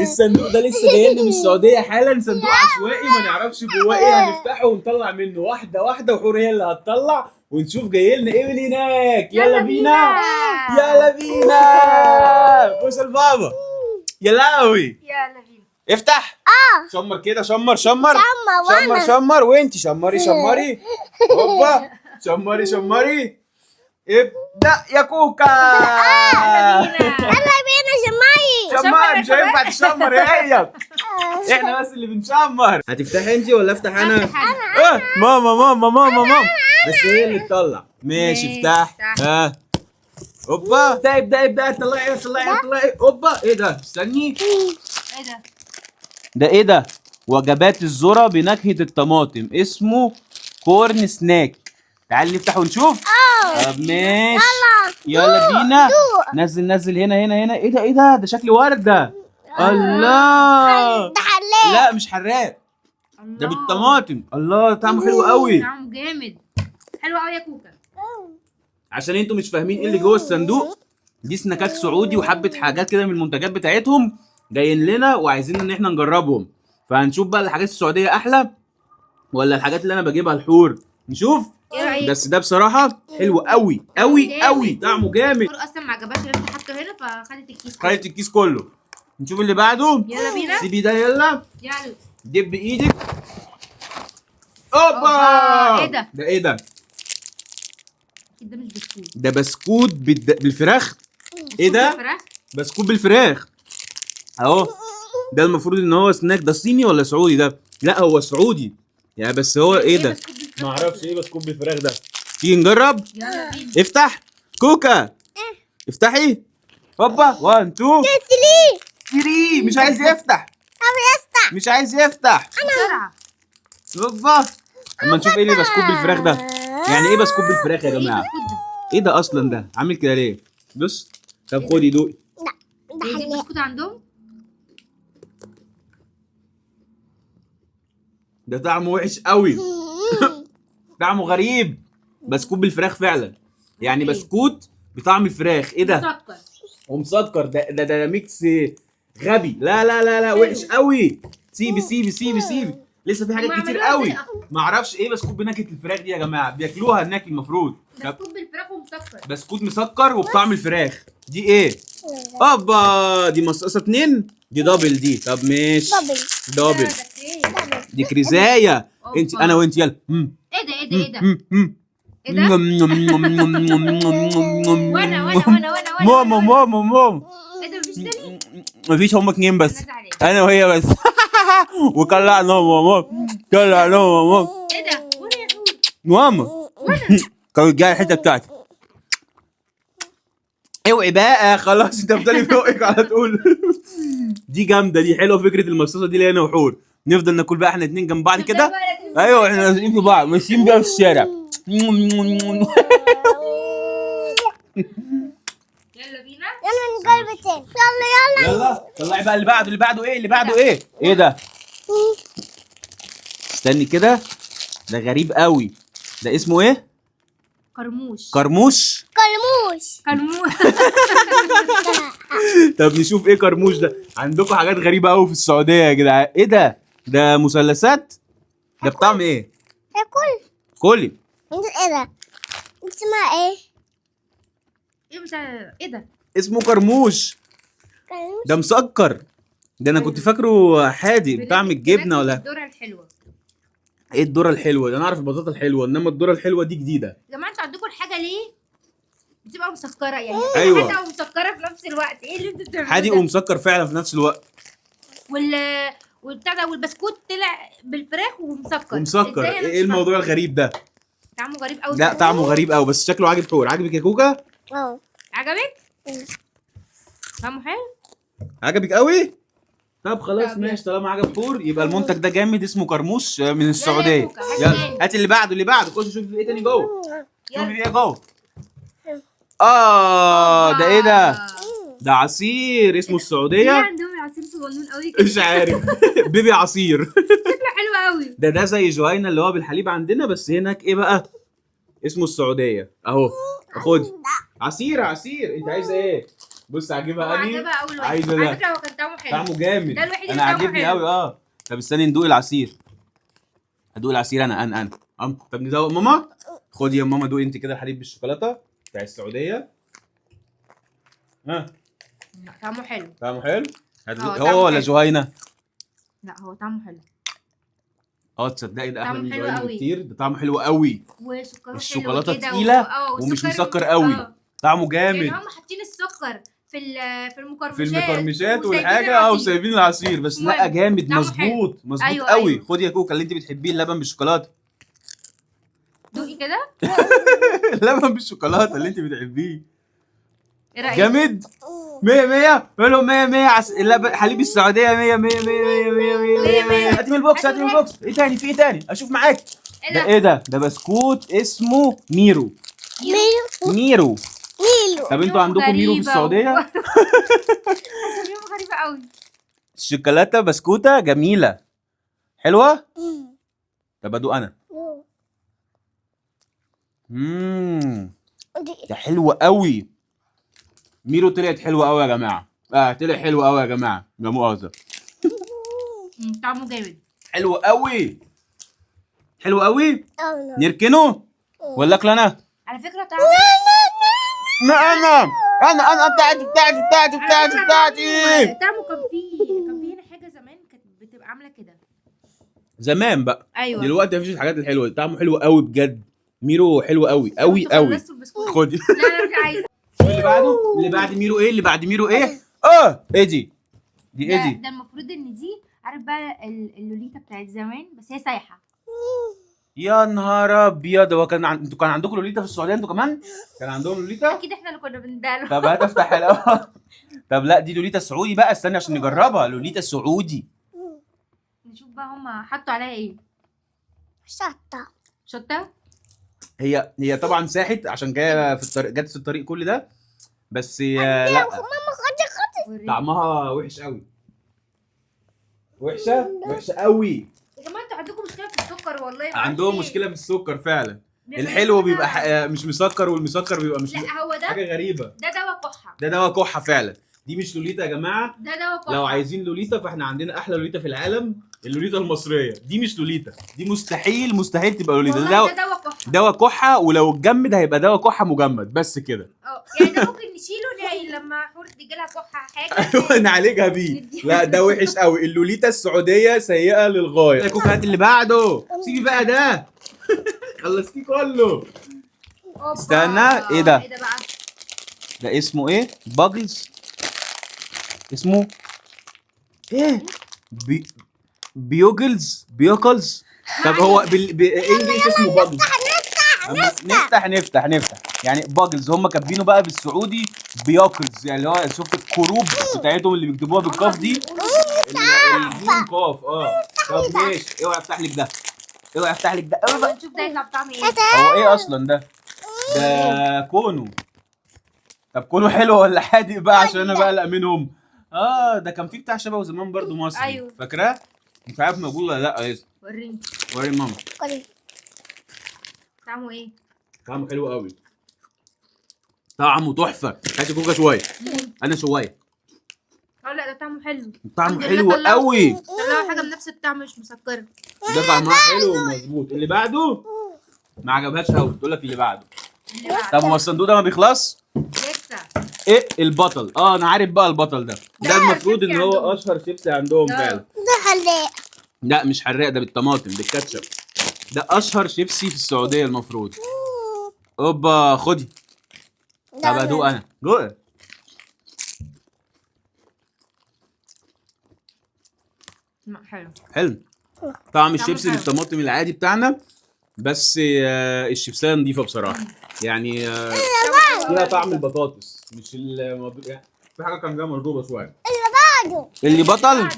الصندوق ده لسه جاي لنا من السعودية حالا، صندوق عشوائي ما نعرفش جواه ايه، هنفتحه ونطلع منه واحدة واحدة، وحور هي اللي هتطلع ونشوف جاي لنا ايه من هناك. يلا بينا يلا بينا. بص البابا يا لهوي. يلا بينا. افتح. شمر كده، شمر شمر شمر شمر وانا. شمر، وانتي شمري شمري. هوبا شمري شمري. ابدأ يا كوكا. يلا بينا شماي. شمر مش هينفع تشمر يا هي، احنا بس اللي بنشمر. هتفتحي انتي ولا افتح انا؟ افتح انا. ماما ماما ماما ماما، بس هي اللي تطلع. ماشي ماشي، افتح. افتح. ها هوبا، ابدأ ابدأ ابدأ، طلعي طلعي طلعي. هوبا، ايه ده؟ استني، ايه ده؟ ده ايه ده؟ وجبات الذرة بنكهة الطماطم، اسمه corn snack. تعالي نفتح ونشوف. طب ماشي يلا بينا. نزل نزل هنا هنا هنا. ايه ده ايه ده؟ ده شكل وردة. الله. ده حلاق. لا مش حراق، ده الله. بالطماطم. الله طعمه حلو قوي. طعمه جامد، حلو قوي يا كوكا. عشان انتوا مش فاهمين ايه اللي جوه الصندوق، دي سناكات سعودي وحبة حاجات كده من المنتجات بتاعتهم جايين لنا وعايزين ان احنا نجربهم. فهنشوف بقى الحاجات السعودية احلى ولا الحاجات اللي انا بجيبها الحور. نشوف. ايه رايك؟ بس ده بصراحة حلو قوي قوي جامد. قوي، طعمه جامد. حور اصلا ما عجبهاش اللي انت حاطه هنا، فخدت الكيس. خدت الكيس كله. نشوف اللي بعده. يلا بينا. سيبي ده، يلا يلا. دب ايدك. اوبا. أوبا، ايه ده؟ ده ايه ده؟ اكيد ده مش بسكوت. ده بسكوت بالفراخ. ايه ده؟ فراخ. بسكوت بالفراخ اهو. ده المفروض ان هو سناك. ده صيني ولا سعودي ده؟ لا هو سعودي يعني، بس هو ايه ده؟ بسكوت بالفراخ؟ ما اعرفش ايه بسكوت بالفراخ ده. تيجي نجرب؟ يلا بينا. افتح كوكا، افتحي. هوبا، 1 2 3 3. مش عايز يفتح، طب يفتح. مش عايز يفتح. بسرعة. هوبا، اما نشوف ايه اللي بسكوت بالفراخ ده. يعني ايه بسكوت بالفراخ يا ايه جماعة؟ البسكوت ده؟ ايه ده اصلا؟ ده عامل كده ليه؟ بص، طب خدي دوقي. لا ده ايه دي حلاق. البسكوت عندهم؟ ده طعمه وحش قوي، طعمه غريب. بسكوت بالفراخ فعلا، يعني إيه؟ بسكوت بطعم الفراخ. ايه ده؟ مسكر. ومسكر. ده ده ده mix غبي. لا لا لا لا، وحش قوي. سيبي سيبي سيبي سيبي، لسه في حاجات هما كتير عملوها قوي. ازاي أصلاً؟ ما اعرفش ايه بسكوت بنكهه الفراخ دي يا جماعة، بياكلوها هناك المفروض. طب بسكوت بالفراخ ومسكر. بسكوت مسكر وبطعم الفراخ، دي ايه؟ اوبا، دي مصاصه اتنين، دي double دي. طب ماشي double. double. ده كريز. دي كريزايه. أوبا. انت انا وانت يلا. مم. ايه ده ايه ده ايه ده؟ مم. مم. ايه ده؟ نم نم نم نم نم نم نم. وانا وانا وانا وانا وانا. ماما ماما ماما. ايه ده مفيش تاني؟ مفيش، هما اتنين بس، انا زعلانة. انا وهي بس. وطلعنا ماما، طلعنا ماما. ايه ده؟ وانا يا حور. ماما كانت جاية الحتة بتاعتي. اوعي بقى خلاص، انت افضلي فوقك على طول. دي جامدة، دي حلوة فكرة المصاصه دي اللي انا وحور نفضل ناكل بقى احنا اتنين جنب بعض كده. ايوه احنا لازقين في بعض، ماشيين بيها في الشارع. يلا بينا. يلا نجرب تاني. يلا يلا. يلا طلعي بقى اللي بعده. اللي بعده ايه؟ اللي بعده ايه؟ ايه ده؟ استني كده، ده غريب قوي. ده اسمه ايه؟ كرموش. كرموش. كرموش. كرموش. طب نشوف ايه كرموش ده. عندكم حاجات غريبة قوي في السعودية يا جدعان. ايه ده؟ ده مثلثات. ده بطعم ايه؟ اكل. كلي. انت ايه ده؟ انت اسمها ايه؟ ايه مش عارف- ايه ده؟ اسمه كرموش. كرموش. ده مسكر. ده انا كنت فاكره حادق بطعم الجبنة ولا الذرة الحلوة. ايه الذرة الحلوة ده؟ انا اعرف البطاطا الحلوة، انما الذرة الحلوة دي جديدة. يا جماعة انتوا عندكم الحاجة ليه بتبقى مسكره يعني؟ أيوة. حادقه ومسكره في نفس الوقت. ايه اللي انتوا بتعملوه حادق ده؟ ومسكر فعلا في نفس الوقت. والبتاع ده والبسكوت طلع بالفراخ ومسكر. ومسكر. إزاي أنا ايه مش الموضوع الغريب ده؟ فاهمة. طعمه غريب قوي. لا طعمه غريب قوي، بس شكله عاجب حور. عاجبك يا كوكا؟ اه. عجبك؟ طعمه حلو؟ عجبك قوي؟ طب خلاص طب ماشي، طالما عجب حور يبقى المنتج ده جامد. اسمه كرموش من السعودية. كوكا، هات يلا تاني. هات اللي بعده. اللي بعده، خش شوف في ايه تاني جوه. شوف في ايه جوه. ده ايه ده؟ ده عصير اسمه ليه السعودية. عندهم العصير صغنون قوي كده؟ مش عارف. بيبي عصير. شكله حلو قوي. ده زي جهينة اللي هو بالحليب عندنا، بس هناك ايه بقى؟ اسمه السعودية اهو. خد عصير. عصير انت عايزه ايه؟ بص هو عاجبها اني عجبها اول واحد. عايزة على ده. فكرة هو كان طعمه حلو. طعمه جامد. ده الوحيد اللي انا طعمه عاجبني حلو. قوي. اه طب استني ندوق العصير. هدوق العصير انا انا انا طب ندوق ماما. خدي يا ماما دوقي انت كده الحليب بالشوكولاته بتاع السعودية. ها لا، طعمه حلو. طعمه حلو. اه، طعمه هو ولا حلو. جهينة؟ لا هو طعمه حلو. اه تصدقي ده احلى طعمه من حلو جهينة قوي. بكتير. ده طعمه حلو قوي. وسكره حلو الشوكولاتة كده تقيلة ومش والسكر مسكر قوي. طعمه يعني جامد. هم حاطين السكر في المقرمشات في المقرمشات وسايبين والحاجة العصير. وسايبين العصير بس. لا المهم، جامد. طعمه مظبوط مظبوط أيوة، قوي. أيوة. خدي يا كوكا اللي انت بتحبيه اللبن بالشوكولاته. دوقي كده. اللبن بالشوكولاته اللي انت بتحبيه. ايه رايك؟ جامد 100 100. قول لهم 100 100. اللبن حليب السعودية 100 100 100 100 100 100 100. هاتي من ال box، هاتي من ال box. ايه تاني؟ في ايه تاني؟ اشوف معاك. ايه ده ده؟ ايه ده؟ ده بسكوت اسمه ميرو. ميلو. ميرو. ميلو. طب انتوا عندكم ميرو في غريبة السعودية؟ اساميهم غريبة قوي. الشوكولاتة بسكوته جميلة حلوة. طب ادوق انا. ده حلو قوي. ميرو طلعت حلوة قوي يا جماعة. طلع حلو قوي يا جماعة، لا مؤاخذة. طعمه جامد. حلو قوي حلو قوي. نركنه ولا اكل انا؟ على فكرة طعمه ما انا انا انا بتاعتي بتاعتي بتاعتي بتاعتي بتاعتي. طعمه كان فيه هنا حاجة زمان كانت بتبقى عامله كده. زمان بقى. ايوه. دلوقتي مفيش الحاجات الحلوة دي. طعمه حلو قوي بجد. ميرو حلو قوي قوي انتوا قوي. خلصتوا البسكوت؟ خدي. لا انا مش عايزه. اللي بعده، اللي بعد ميرو ايه؟ اللي بعد ميرو ايه؟ ايه دي؟ دي ايه دي؟ ده المفروض ان دي عارف بقى اللوليتا بتاعت زمان بس هي سايحه. يا نهار ابيض. هو كان انتوا كان عندكم لوليتا في السعودية؟ انتوا كمان كان عندهم لوليتا؟ اكيد احنا اللي كنا بنداله. طب هات افتح الاول. طب لا دي لوليتا سعودي بقى، استني عشان نجربها. لوليتا سعودي. نشوف بقى هم حطوا عليها ايه. شطة. شطه. هي طبعا ساحت عشان جاية في الطريق، جت في الطريق كل ده. بس لا ماما خدي خدي. طعمها وحش قوي. وحشة وحشة قوي. يا جماعة انتوا عندكم مشكلة في السكر والله. عندهم مشكلة في السكر فعلا. الحلو بيبقى مش مسكر، والمسكر بيبقى مش لا هو ده حاجة غريبة. ده دواء كحه. ده دواء كحه فعلا. دي مش لوليتا يا جماعة. ده دواء كحه. لو عايزين لوليتا فاحنا عندنا احلى لوليتا في العالم، اللوليتا المصرية. دي مش لوليتا، دي مستحيل مستحيل تبقى لوليتا. والله ده ده دواء كحه. دواء كحه، ولو اتجمد هيبقى دواء كحه مجمد بس كده. يعني ده ممكن نشيله لما حور تجي لها كحه حاجة ايوه نعالجها بيه. لا ده وحش قوي. اللوليتا السعودية سيئه للغاية. كوكا هات اللي بعده. سيبي بقى ده. خلصتيه كله. أوبا. استنى، ايه ده؟ ايه ده بقى؟ ده اسمه ايه؟ باجلز. اسمه ايه؟ بيوجلز بيوكلز. طب هو بال English اسمه باجلز. نفتح نفتح نفتح. يعني باجلز هم كاتبينه بقى بالسعودي بيوكلز، يعني اللي هو شفت الكروب بتاعتهم اللي بيكتبوها بالقاف دي، الجيم قاف. طب ماشي. اوعى افتح لك ده، اوعى افتح لك ده. اوعى. نشوف ده يطلع بطعم ايه. هو ايه اصلا ده؟ ده كونو. طب كونو حلو ولا حادق بقى؟ عشان انا بقلق منهم. ده كان في بتاع شبهه زمان برضو مصري. أيوه. فاكراه؟ مش عارف موجود ولا لا. لسه. وريني. وريني ماما. طعمه ايه؟ طعمه حلو قوي. طعمه تحفة. هاتي كوكا شوية. انا شوية. لا ده طعمه حلو. طعمه حلو قوي. طلعوا حاجة بنفس الطعم مش مسكره. ده طعمها حلو ومظبوط. اللي بعده ما عجبهاش قوي، تقول لك اللي بعده. طب هو الصندوق ده ما بيخلص؟ لسه. ايه البطل؟ انا عارف بقى البطل ده. ده المفروض ان هو اشهر شيبسي عندهم فعلا. ده حراق. لا مش حراق، ده بالطماطم بالكاتشب. ده اشهر شيبسي في السعودية المفروض. اوبا خدي. طب ادوق انا. دوق. حلو حلو. طعم الشيبسي بالطماطم العادي بتاعنا، بس الشيبسيه نضيفه بصراحة. يعني فيها طعم البطاطس مش يعني في حاجة كان جاية مضروبة شوية. اللي بعده. اللي بطل،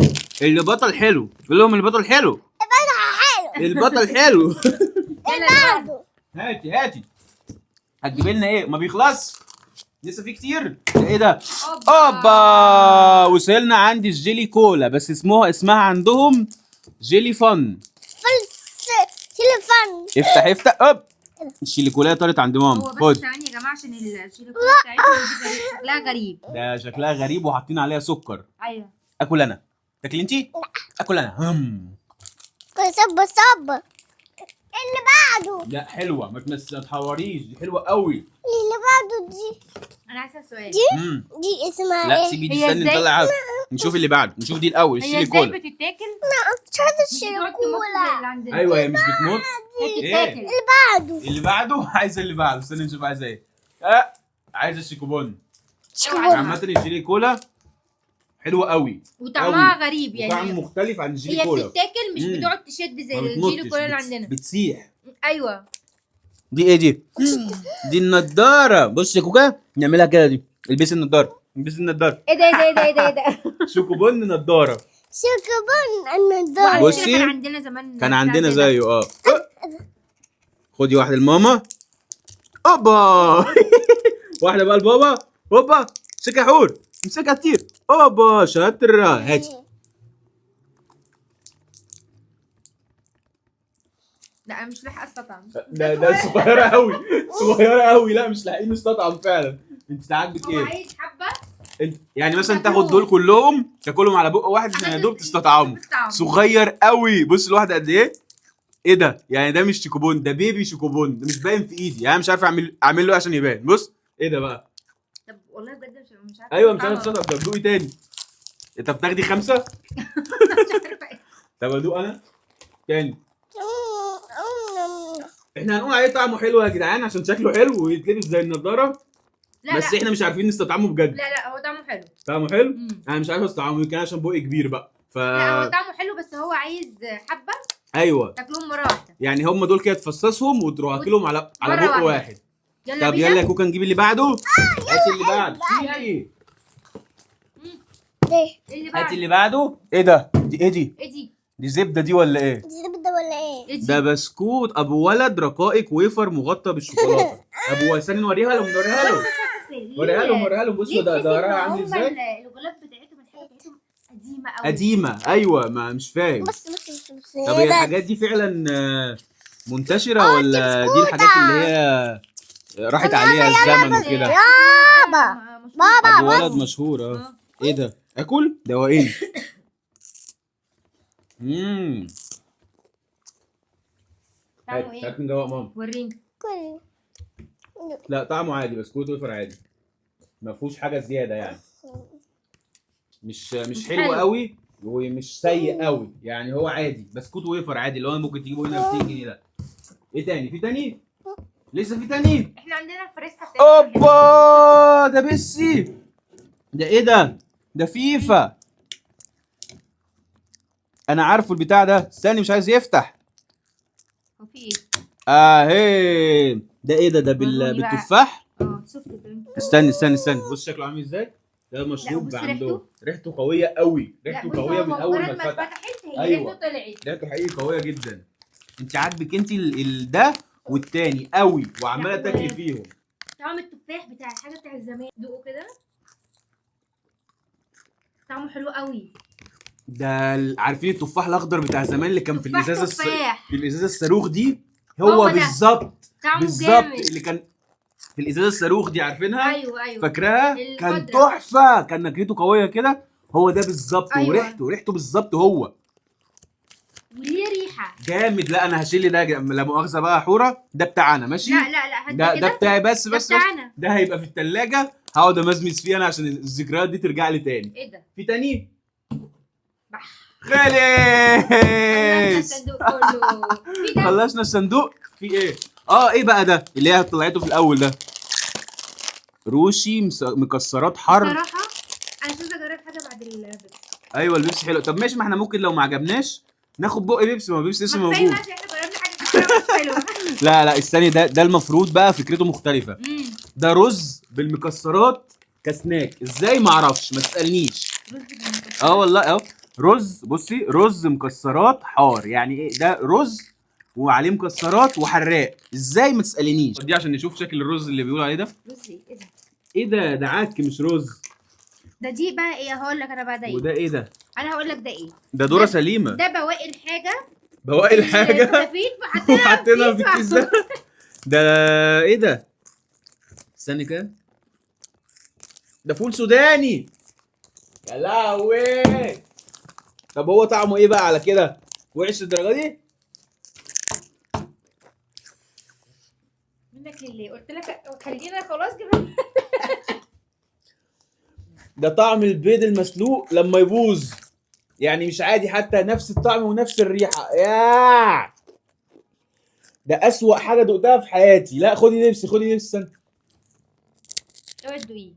اللي بطل حلو. قول لهم اللي بطل حلو. البطل حلو. البطل حلو. اللي بعده. هاتي هاتي. هتجيب لنا ايه؟ ما بيخلصش لسه في كتير. ايه ده؟ اوبا وصلنا عند الجيلي كولا، بس اسمها عندهم جيلي فن. جيلي فن. افتح افتح. اوب. الشيليكولا طارت عند ماما. هو خد بس ثواني يا جماعة عشان الشيليكولا بتاعتهم دي شكلها غريب. ده شكلها غريب وحاطين عليها سكر. ايوه. اكل انا. تاكلي انتي؟ اكل انا. هم. صب صب. اللي بعده. لا حلوة، ما تحوريش، دي حلوة قوي. اللي بعده دي. انا عايزه سؤال. مم. دي اسمها لا ايه؟ سيبي دي، هي استني إزاي؟ نطلع، نشوف اللي بعده، نشوف دي الاول. هي ازاي الشيليكولا. بتتاكل؟ لا مش عايزه مش بتقعد تمط زي اللي الشيكولا. عندنا. ايوه هي مش بتموت. هي إيه؟ بتتاكل. اللي بعده. اللي بعده عايزه اللي بعده، استني نشوف عايزه ايه. عايزه الشيكوبون. شيكولا. عامة الجيلي كولا حلوة قوي وطعمها غريب وطعم يعني. مختلف عن الجيلي هي كولا. بتتاكل مش بتقعد تشد زي ما الجيلي بتمطش، كولا اللي عندنا. بتسيح. ايوه. دي ايه دي؟ دي النضارة. بص يا كوكا نعملها كده، دي البسي النضارة، البسي النضارة. ايه ده ايه ده ايه ده ايه ده؟ شوكوبون نضارة. شيكوبون النضارة. بصي، كان عندنا زمان، كان عندنا زيه. خدي واحدة لماما. اوبا. واحدة بقى لبابا. اوبا، امسكها يا حور، امسكها كتير. اوبا شاطرة. هاتي. لا انا مش لاحقة استطعم. ده صغيرة قوي، صغيرة قوي. لا مش لاحقين نستطعم فعلا. انت عاجبك هو ايه؟ عايز حبه. انت يعني مثلا تاخد دول كلهم تاكلهم على بق واحد عشان يا دوب تستطعمه. صغير قوي. بص الواحدة قد ايه؟ ايه ده؟ يعني ده مش شيكوبون، ده baby شيكوبون، ده مش باين في ايدي، يعني مش عارف اعمل له عشان يبان. بص ايه ده بقى؟ طب والله بجد مش عارفه. ايوه مش عارف استطعم. طب دوقي تاني. انت بتاخدي 5؟ مش عارفه. طب ادوق انا تاني. احنا هنقول عليه طعمه حلو يا جدعان عشان شكله حلو ويتلبس زي النضارة. لا بس لا. احنا مش عارفين نستطعمه بجد. لا لا هو طعمه حلو. طعمه حلو؟ انا مش عارف استطعمه، يمكن عشان بقي كبير بقى. لا هو طعمه حلو بس هو عايز حبه. ايوه تاكلهم مرة واحدة. يعني هم دول كده تفصصهم وتروح اكلهم على بق واحد. يلا. طب يلا يا كوكا نجيب اللي بعده. هاتي اللي بعده. اللي بعده. هاتي اللي بعده. ايه ده؟ دي ايه دي؟ ايه دي؟ دي زبدة دي ولا ايه؟ دي زبدة ولا ايه؟ ده بسكوت ابو ولد رقائق ويفر مغطى بالشوكولاته. ابو استني نوريها لهم، نوريها لهم، وريها لهم، وريها لهم. بصوا ده ظهرها عامل ازاي؟ الغلاف بتاعتهم الحاجة بتاعتهم قديمة قوي. قديمة ايوه، ما مش فاهم. بص بص بص بص. طب هي الحاجات دي فعلا منتشرة ولا دي الحاجات اللي هي راحت عليها الزمن وكده؟ بابا بابا ابو ولد مشهور. ايه ده؟ اكل؟ ده هو ايه؟ طعمه ايه؟ هات من جوه ماما. وريني. كل. لا طعمه عادي، بسكوت ويفر عادي، ما فيهوش حاجة زيادة يعني. مش حلو قوي ومش سيء قوي، يعني هو عادي، بسكوت ويفر عادي اللي هو ممكن تجيبه هنا ب 2 جنيه. ده ايه تاني؟ في تاني؟ لسه في تاني؟ احنا عندنا فريسكا. اوبا ده بيسي. ده ايه ده؟ ده فيفا. انا عارفه البتاع ده، استني مش عايز يفتح. هو في ايه؟ اهي ده ايه ده؟ ده بالتفاح. استني استني استني، بص شكله عامل ازاي. ده مشروب عنده ريحته قوية قوي، ريحته قوية من اول ما اتفتح. ايوه ريحته طلعت، ريحته حقيقي قوية جدا. انت عاجبك انت ده والتاني قوي وعماله تاكلي فيهم. طعم التفاح بتاع الحاجة بتاع زمان، دوقه كده طعمه حلو قوي. ده عارفين التفاح الاخضر بتاع زمان اللي كان في الازازه في الازازه الصاروخ دي؟ هو بالظبط بالظبط اللي كان في الازازه الصاروخ دي، عارفينها؟ ايوه ايوه فاكراها؟ كان تحفة، كان نكهته قوية كده. هو ده بالظبط. أيوة. وريحته، ريحته بالظبط هو، وليه ريحه جامد. لا انا هشيل ده لا مؤاخذة بقى يا حوره، ده بتاعنا ماشي؟ لا لا لا ده بتاعي بس بس, بس ده هيبقى في الثلاجة، هقعد امزمز فيه انا عشان الذكريات دي ترجع لي تاني. ايه ده؟ في تاني؟ خلص الصندوق كله. خلصنا الصندوق. في ايه؟ ايه بقى ده اللي هي طلعته في الاول ده؟ روشي مكسرات حر. بصراحة انا مش عايزه اجرب حاجة بعد البيبسي. ايوه البيبسي حلو. طب ماشي، ما احنا ممكن لو ما عجبناش ناخد بق بيبسي، ما بيبسي لسه موجود. احنا جربنا حاجة مش حلوة. لا لا استني، ده المفروض بقى فكرته مختلفة. ده رز بالمكسرات كسناك، ازاي ما اعرفش، ما تسالنيش. والله اهو رز. بصي رز مكسرات حار، يعني ايه ده؟ رز وعليه مكسرات وحراق، ازاي ما تسالنيش. دي عشان نشوف شكل الرز اللي بيقولوا عليه ده. رز ايه ده؟ ايه ده؟ ده عك مش رز ده. دي بقى ايه؟ هقول لك انا بقى ده ايه. وده ايه ده؟ انا هقول لك ده ايه. ده ذره سليمة. ده بواقي الحاجة، بواقي الحاجة وحطيناها في الكيس ده. ده ايه ده؟ استني كده، ده فول سوداني. يا لهوي. طب هو طعمه ايه بقى على كده؟ وحش للدرجة دي؟ منك لله، قلت لك خلينا خلاص كده. ده طعم البيض المسلوق لما يبوظ، يعني مش عادي، حتى نفس الطعم ونفس الريحة. يا ده اسوأ حاجة دقتها في حياتي. لا خدي نفسي، خدي نفسي، استنى. اوعي تدوقيه.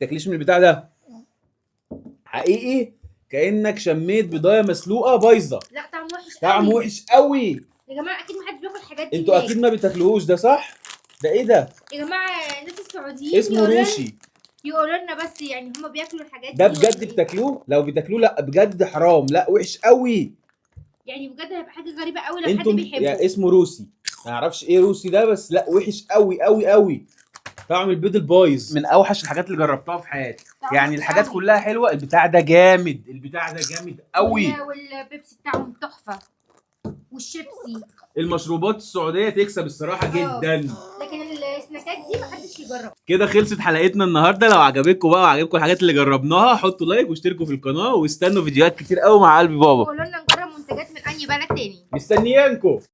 تاكليش من البتاع ده حقيقي، كانك شميت بضايه مسلوقة بايظة. لا طعم وحش طعم قوي. وحش قوي يا جماعة اكيد ما حدش بياكل الحاجات دي انتوا هناك. اكيد ما بتاكلوهوش ده صح؟ ده ايه ده؟ يا جماعة الناس السعوديين اسمه يقولوا لنا- روشي. يقولوا لنا بس يعني هم بياكلوا الحاجات ده دي بجد ولا إيه؟ بتاكلوه؟ لو بتاكلوه لا بجد حرام، لا وحش قوي. يعني بجد هيبقى حاجة غريبة قوي لو حد انتم بيحبه. يعني اسمه روسي، ما اعرفش ايه روسي ده، بس لا وحش قوي قوي قوي. طعم البيض البايظ من اوحش الحاجات اللي جربتها في حياتي. طعمه يعني وحش الحاجات قوي. كلها حلوة، البتاع ده جامد، البتاع ده جامد قوي. والبيبسي بتاعهم تحفة، والشيبسي. المشروبات السعودية تكسب الصراحة جدا. لكن السناكات دي محدش يجرب. كده خلصت حلقتنا النهارده. لو عجبتكم بقى وعجبكم الحاجات اللي جربناها حطوا like واشتركوا في القناة، واستنوا فيديوهات كتير قوي مع قلبي بابا. قولوا لنا نجرب منتجات من اي بلد تاني. مستنيينكم.